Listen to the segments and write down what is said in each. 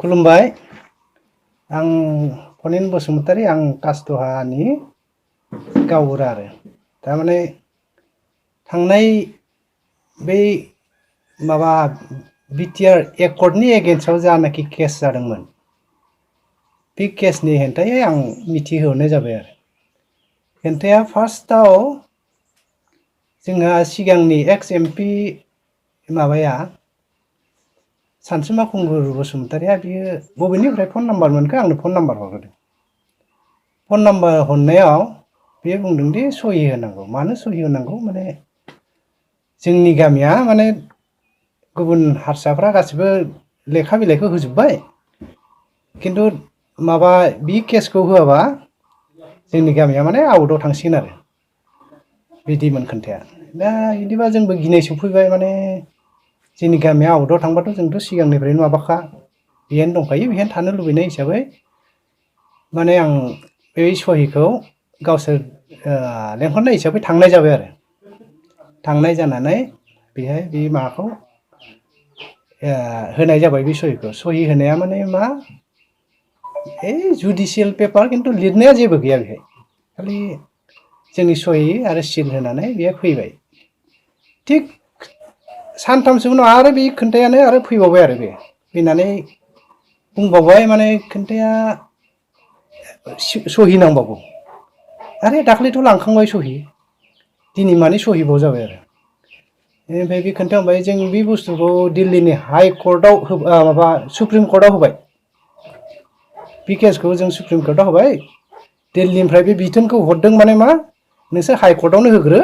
खुलुमबाय आं फनिन बसुमतारी आं कास्टहानि गावबुरा आरो थारमाने थांनाय बै माबा बिटिआर एकर्डनि एगेन्स्टआव जानाखि केस जादोंमोन बे केसनि हेंथायै आं मिथिहोहरनाय जाबाय आरो हेंथाया फार्स्टआव जोंहा सिगांनि एक्स एमपि माबाया सानसुमा खुंगुर बसुमतारिया बियो बबेनिफ्राय फन नाम्बार मोनखो आंनो फन नाम्बार हरग्रोदों फन नाम्बार हरनायाव बियो बुंदों दि सहि होनांगौ मानो सहि होनांगौ माने जोंनि गामिया माने गुबुन हारसाफ्रा गासिबो लेखा बिलाइखौ होजोब्बाय किन्तु माबा बि केसखौ होआबा जोंनि गामिया माने आउटआव थांसिगोन आरो बिदिमोन खोन्थाया दा बिदिबा जोंबो गिनाय सफैबाय माने जोंनि गामिया आउटआव थांबाथ' जोंथ' सिगांनिफ्रायनो माबाखा बेहायनो दंखायो बेहायनो थानो लुबैनाय हिसाबै माने आं बे सहिखौ गावसोर लेंहरनाय हिसाबै थांनाय जाबाय आरो थांनाय जानानै बेहाय बे माबाखौ होनाय जाबाय बे सहिखौ सहि होनाया माने मा जुडिसियेल पेपार किन्तु लिरनाया जेबो गैया बेहाय खालि जोंनि सहि आरो सिल होनानै बेयो फैबाय थिग सानथामसो उनाव आरो बे खोन्थायानो आरो फैबावबाय आरो बे फैनानै बुंबावबाय माने खोन्थाया सहि नांबावगौ आरे दाख्लैथ' लांखांबाय सहि दिनै माने सहिबाव जाबाय आरो ओमफ्राय बे खोन्था होबाय जों बे बुस्थुखौ दिल्लीनि हाइ कर्टआव माबा सुप्रिम कर्टआव होबाय बे केसखौ जों सुप्रिम कर्टआव होबाय दिल्लीनिफ्राय बे बिथोनखौ हरदों माने मा नोंसोर हाइ कर्टआवनो होग्रो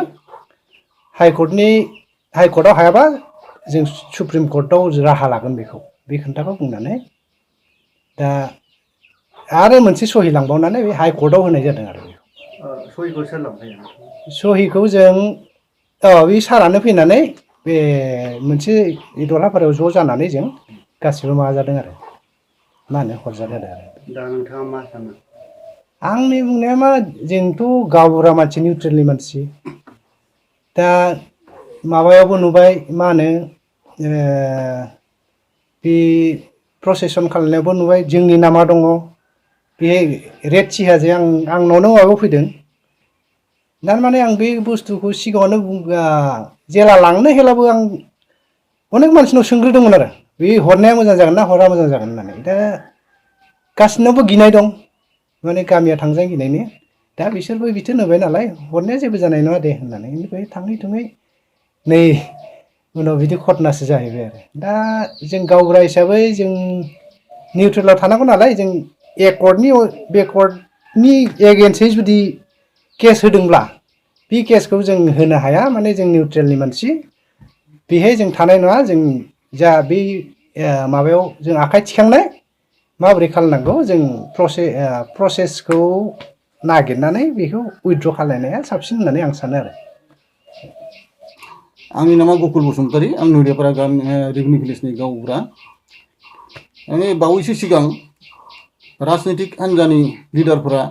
हाइ कर्टआव हायाबा जों सुप्रिम कर्टआव राहा लागोन बेखौ बे खोन्थाखौ बुंनानै दा आरो मोनसे सहि लांबावनानै बे हाइ कर्टआव होनाय जादों आरो सहिखौ सोर लांफैयो सहिखौ जों बे सारानो फैनानै बे मोनसे दलहापारायाव ज' जानानै जों गासिबो माबा जादों आरो मा होनो हरजादों आरो दा नोंथाङा मा सानो आंनि बुंनाया मा जोंथ' गावबुरा मानसि निउट्रेलनि मानसि दा माबायावबो नुबाय मा होनो बे प्रसेसन खालामनायावबो नुबाय जोंनि नामा दङ बेहाय रेड सिहाजों आंनावनो माबायाव फैदों थारमाने आं बे बुस्थुखौ सिगाङावनो जेला लांनो हेलाबो आं अनेक मानसिनाव सोंग्रोदोंमोन आरो बे हरनाया मोजां जागोन ना हरा मोजां जागोन होननानै दा गासिनावबो गिनाय दं माने गामिया थांजानो गिनायनि दा बिसोरबो बिथोन होबाय नालाय हरनाया जेबो जानाय नङा दे होननानै बेनिफ्राय थाङै थुङै नै उनाव बिदि घटनासो जाहैबाय आरो दा जों गावबुरा हिसाबै जों निउट्रेलाव थानांगौ नालाय जों बेकर्डनि एगेन्स्टै जुदि केस होदोंब्ला बे केसखौ जों होनो हाया माने जों निउट्रेलनि मानसि बेहाय जों थानाय नङा जों जा बे माबायाव जों आखाइ थिखांनाय माबोरै खालामनांगौ जों प्रसेसखौ नागिरनानै बेखौ उइथड्र' खालायनाया साबसिन होननानै आं सानो आरो आंनि नामा गकुल बसुमतारी आं नदियापारा गामि रेभिनिउ भिलेजनि गावबुरा माने बावैसो सिगां राजनैतिक हान्जानि लिडारफोरा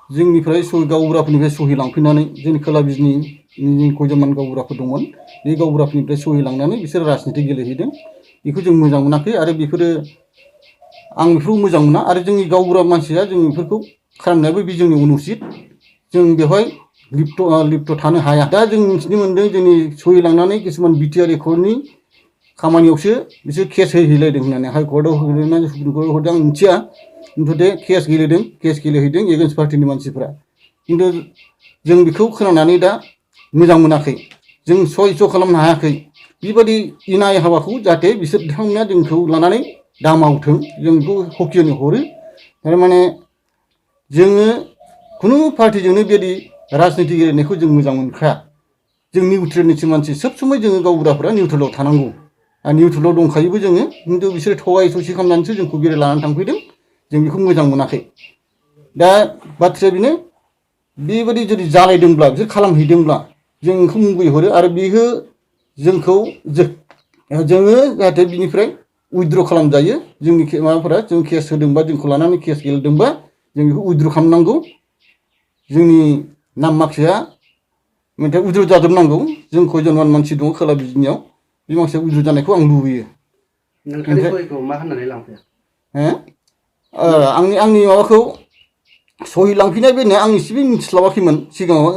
जोंनिफ्राय गावबुराफोरनिफ्राय सहि लांफैनानै जोंनि खोला बिजनि खयजनमान गावबुराफोर दंमोन बे गावबुराफोरनिफ्राय सहि लांनानै बिसोर राजनिति गेलेहैदों बेखौ जों मोजां मोनाखै आरो बेफोरो आं बेफोरखौ मोजां मोना आरो जोंनि गावबुरा मानसिया जों बेफोरखौ खालामनायाबो बे जोंनि अनुचित जों बेवहाय लिप्त थानो हाया दा जों मिथिनो मोन्दों जोंनि सहि लांनानै किसुमान बिटिआर एकर्डनि खामानियावसो बिसोर केस होहैलायदों होननानै हाइ कर्टआव होदोंना सुप्रिम कर्टआव होदों आं मिथिया खिन्थु दे केस गेलेहैदों एगेन्स्ट पार्टिनि मानसिफ्रा खिन्थु जों बेखौ खोनानानै दा मोजां मोनाखै जों सयज' खालामनो हायाखै बेबायदि इनाय हाबाखौ जाहाथे बिसोर बिथांमोना जोंखौ लानानै दा मावथों जों बेखौ हकियानो हरो थारमाने जोङो खुनु पार्टिजोंनो बेबायदि राजनिति गेलेनायखौ जों मोजां मोनखाया जों निउट्रेलनिसो मानसि सब समय जोङो गावबुराफोरा निउट्रेलाव थानांगौ आरो निउट्रेलाव दंखायोबो जोङो खिन्थु बिसोरो थगाय थसि खालामनानैसो जोंखौ बेराय लानानै थांफैदों जों बेखौ मोजां मोनाखै दा बाथ्राया बेनो बेबायदि जुदि जालायदोंब्ला बिसोर खालामहैदोंब्ला जों बेखौ मुगैहरो आरो बेयो जोंखौ जोङो जाहाथे बिनिफ्राय उइथड्र' खालामजायो जोंनि माबाफोरा जों केस होदोंबा जोंखौ लानानै केस गेलेदोंबा जों बेखौ उइथड्र' खालामनांगौ जोंनि नाम माखाया मेथाइ उइथड्र' जाजोबनांगौ जों खयजनमान मानसि दङ खोला बिजनियाव बे माखासे उइथड्र' जानायखौ आं लुबैयो नोंथांनि सहिखौ मा होननानै लांफैया आंनि माबाखौ सहि लांफिननाय बेनो आं एसेबो मिथिस्लाबाखैमोन सिगाङाव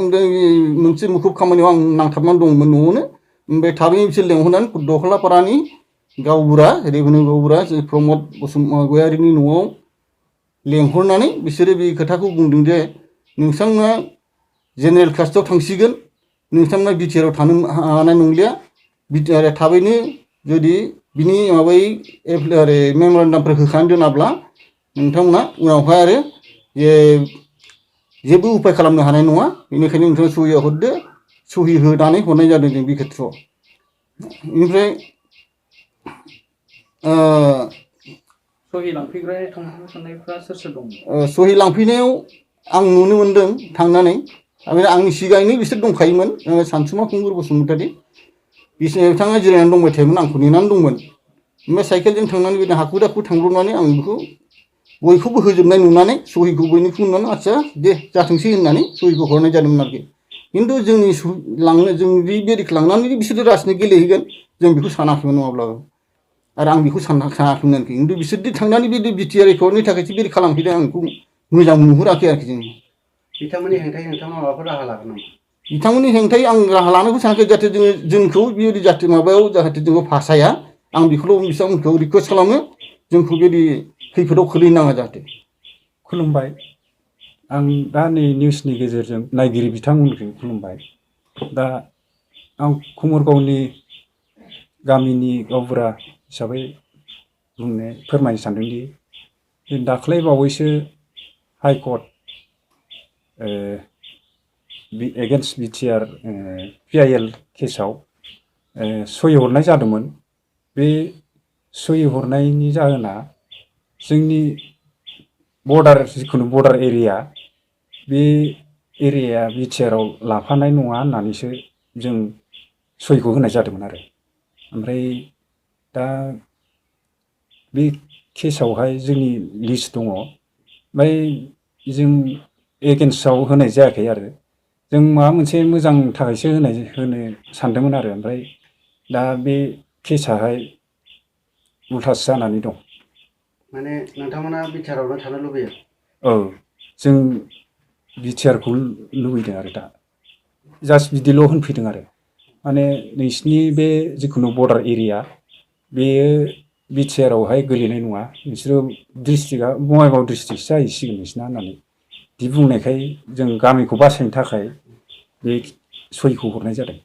मोनसे मुखुब खामानियाव आं नांथाबनानै दंमोन न'आवनो ओमफ्राय थाबैनो बिसोर लेंहरनानै दहलापारानि गावबुरा रेभिनिउ गावबुरा प्रमद गयारिनि न'आव लेंहरनानै बिसोरो बे खोथाखौ बुंदों जे नोंथांमोना जेनेरेल कास्टआव थांसिगोन नोंथांमोना बिटिआरआव थानो हानाय नंलिया बिटिआर थाबैनो जुदि बिनि माबायै मेम'रेन्डामफोर होखानानै दोनाब्ला नोंथांमोना उनावहाय आरो जेबो उपाय खालामनो हानाय नङा बेनिखायनो नोंथाङा सहिया हरदो सहि होनानै हरनाय जादों जों बे खेथ्रआव बेनिफ्राय सहि लांफैग्रा थांनायफ्रा सोर सोर दं सहि लांफैनायाव आं नुनो मोनदों थांनानै आंनि सिगाङैनो बिसोर दंखायोमोन सानसुमा खुंगुर बसुमतारी बिथाङा जिरायनानै दंबाय थायोमोन आंखौ नेनानै दंमोन ओमफ्राय साइकेलजों थांनानै बिदिनो हाखु दाखु थांब्रबनानै आं बेखौ बयखौबो होजोबनाय नुनानै सहिखौ बयनिखौबो नुनानै आच्चा दे जाथोंसै होननानै सहिखौ हरनाय जादोंमोन आरोखि खिन्थु जों बेबायदिखौ लांनानै बिसोरो राजनित गेलेहैगोन जों बेखौ सानाखैमोन नङाब्लाबो आरो आं बेखौ सानाखैमोन आरोखि खिन्थु बिसोरदि थांनानै बे बिटिआर एकाउन्टनि थाखायसो बेबायदि खालामफैदों आं बेखौ मोजां नुहुराखै आरोखि जों बिथांमोननि हेंथायै नोंथाङा माबाफोर राहा लागोन नामा बिथांमोननि हेंथायै आं राहा लानायखौ सानाखै जाहाथे जोंखौ बेबायदि जाहाथे माबायाव जाहाथे जोंखौ फासाया आं बेखौल' बिथांमोनखौ रिकुवेस्ट खालामो जोंखौ बेबायदि खैफोदाव खोलैनाङा जाहाथे खुलुमबाय आं दा नै निउसनि गेजेरजों नायगिरि बिथांमोनखौ खुलुमबाय दा आं कुमरगावनि गामिनि गावबुरा हिसाबै फोरमायनो सानदोंदि दाख्लै बावैसो हाइकर्ट एगेन्स्ट बिटिआर पिआइएल केसाव सहि हरनाय जादोंमोन बे सहि हरनायनि जाहोना जोंनि जिखुनु बर्डार एरिया बे एरियाया बिटिआरआव लाफानाय नङा होननानैसो जों सहिखौ होनाय जादोंमोन आरो ओमफ्राय दा बे केसावहाय जोंनि लिस्ट दङ ओमफ्राय जों एगेन्स्टआव होनाय जायाखै आरो जों माबा मोनसे मोजां थाखायसो होनो सानदोंमोन आरो ओमफ्राय दा बे केसाहाय उल्थासो जानानै दं माने नोंथांमोना बिटिआरआवनो थानो लुबैयो औ जों बिटिआरखौ लुबैदों आरो दा जास्ट बिदिल' होनफैदों आरो माने नोंसिनि बे जिखुनु बर्डार एरिया बेयो बिटिआरआवहाय गोलैनाय नङा नोंसोरो डिस्ट्रिक्टआ बङाइगाव डिस्ट्रिक्टसो जाहैसिगोन नोंसिना होननानै बिदि बुंनायखाय जों गामिखौ बासायनो थाखाय बे सहिखौ हरनाय जादों